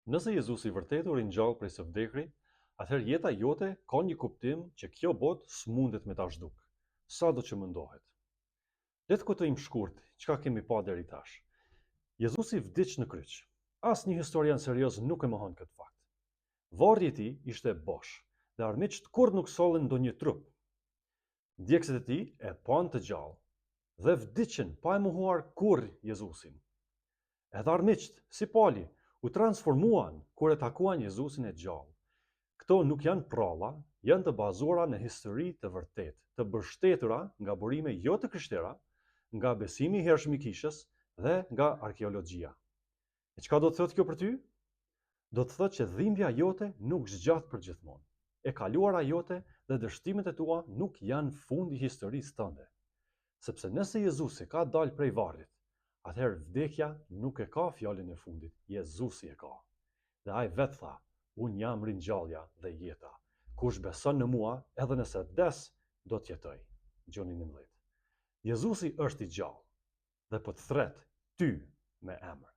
Nëse Jezusi vërtet u ringjall prej së vdekuri, atëherë jeta jote ka një kuptim që kjo botë s'mundet me ta zhduk, sado që mundohet. Le të kujtojmë shkurt çka kemi pa deri tash. Jezusi vdiq në kryq. Asnjë historian serioz nuk e mohon këtë fakt. Varri i tij ishte bosh dhe armiqtë kurrë nuk sollën ndonjë trup. Ndjekësit e tij e panë të gjallë dhe vdiqën pa e mohuar kurrë Jezusin. Edhe armiqtë, si Pali, u transformuan kur e takuan Jezusin e gjallë. Këto nuk janë prralla, janë të bazuara në histori të vërtetë, të mbështetura nga burime jo të krishtera, nga besimi i hershëm i kishës dhe nga arkeologjia. E çka do të thotë kjo për ty? Do të thotë që dhimbja jote nuk zgjat përgjithmonë. E kaluara jote dhe dështimet e tua nuk janë fundi i historisë tënde. Sepse nëse Jezusi ka dalë prej varrit, atëherë vdekja nuk e ka fjalën e fundit, Jezusi e ka. Dhe ai vetë tha, unë jam ringjallja dhe jeta. Kush beson në mua, edhe nëse vdes, do të jetojë. Gjoni 11. Jezusi është i gjallë dhe po të thret ty me emër.